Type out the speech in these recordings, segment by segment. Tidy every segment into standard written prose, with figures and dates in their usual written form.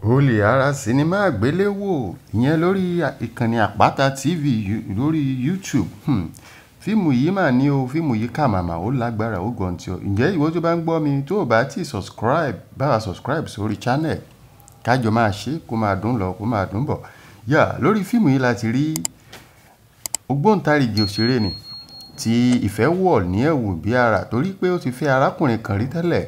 Olè ara sinimá àgbéléwò ìyẹn lórí ìkànnì Àpáta TV lórí YouTube. Fíìmù yìí mà ní o, fíìmù yìí kà màmá, ó lágbára, ó gọ̀ǹtì ọ. Ǹjẹ́ ìwọ tó bá ń gbọ́ mi, tó o bá ti subscribe, bá wa subscribe sórí channel, kájọ máa ṣe kó máa dùn lọ, kó máa dùn bọ̀. Yà, lórí fíìmù yìí la ti rí ògbóǹtarìgì òṣèré ni tí ìfẹ́ wọ̀ ní ẹ̀wù bí ara, torí pé ó ti fẹ́ arákùnrin kan rí tẹ́lẹ̀,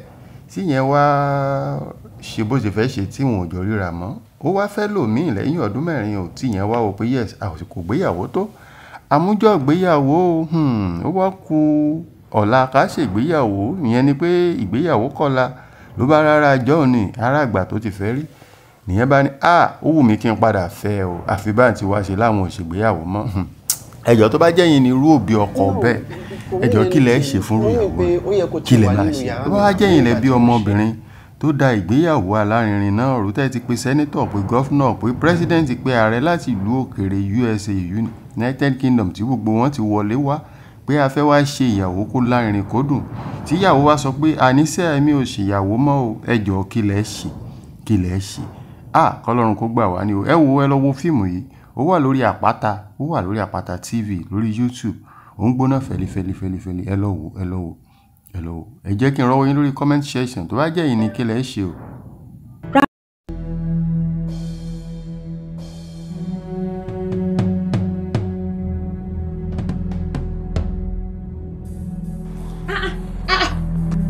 tí yẹn wá ṣe bó ṣe fẹ́ ṣe tí wọn ò jọ ríra mọ́. Ó wá fẹ́ lòmíì lẹ́yìn ọdún 4 ò, tí yẹn wá wò pé yes, àsìkò ìgbéyàwó tó. Àmújọ ìgbéyàwó, ó wá ku ọ̀la ká ṣe ìgbéyàwó, ìyẹn ni pé ìgbéyàwó kọ́la ló bá rárá jọ́ ní ará àgbà tó ti fẹ́ rí. Nìyẹn bá ní, "À, ó wù mí kí n padà fẹ́ o, àfi bá ti wá ṣe láwọn ò ṣègbéyàwó mọ́." Ẹ jọ̀ọ́, tó bá jẹ́ yín ni irú òbí ọkọ bẹ́ẹ̀, ẹ jọ̀ọ́, kí lẹ ṣe fún ìyàwó? Kí lẹ máa ṣe? Tó bá jẹ́ yín lẹ bí ọmọbìnrin tó da ìgbéyàwó alárinrin náà rú, tẹ́ ti pe senator, pé governor, pé president, pé ààrẹ láti ìlú òkèèrè USA, United Kingdom, tí gbogbo wọn ti wọlé wá pé a fẹ́ wá ṣe ìyàwó kó lárinrin kó dùn, tí ìyàwó wá sọ pé àníṣe mi ò ṣe ìyàwó mọ́ o, ẹ jọ̀ọ́, kí lẹ ṣe? Kí lẹ ṣe? À, kọ́lọ́run kó gbà wá ní o. Ẹ wo, ẹ lọ wo fíìmù yìí. Ó wà lórí Àpáta, ó wà lórí Àpáta TV lórí YouTube. Ó ń gbóná fẹlifẹlifẹlifẹli. Ẹ lọ wo, ẹ lọ wo, ẹ lọ wo. Ẹ jẹ́ kí n rọ́wọ́ yín lórí comment section. Tó bá jẹ́ yín ni, kí lẹ ṣe o?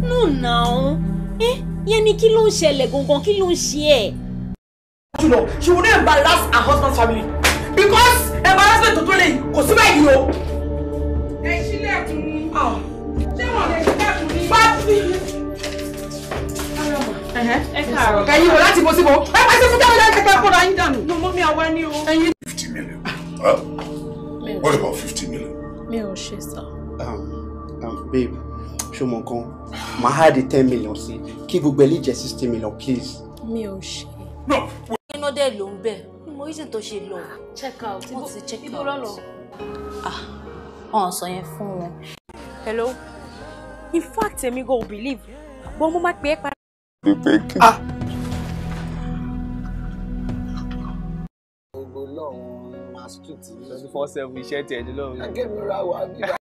No now. Yẹmi, kí ló ń ṣẹlẹ̀ gangan? Kí ló ń ṣe ẹ́? You she will not embarrass her husband's family because embarrassment tó tó lè kò sí báyìí o. Ẹ ṣílẹ̀kùn ni. Ṣé wọn lè ṣílẹ̀kùn ni? Fáfi. Ẹ káàárọ̀. Ẹ̀yin wò láti bo síbo. Ẹ pàṣẹ fún jáwé jáde kẹkẹ kóra yín dànù. No, mummy, àwa ni o. Ẹ̀yin. 50 million. Huh? What about 50 million? Mi ò ṣe sá. Babe, ṣó mọ nǹkan? Màá add 10 million sí kí gbogbo ẹ lè jẹ́ 60 million, please. Mi ò ṣe. No. Iná dẹ̀ ló ń bẹ̀. Mo reason tó ṣe lọ. Check out. Wọ́n ti check Ibo out. ló lọ? Ah, wọ́n sọ yẹn fún wọn. Hello. In fact, èmi go believe. But mo máa pè é padà. Ah! Gbogbo lọ́run máa street. 24/7 iṣẹ́ tiẹ̀ ní lọ́run. Akẹ́mi ra wà nígbà.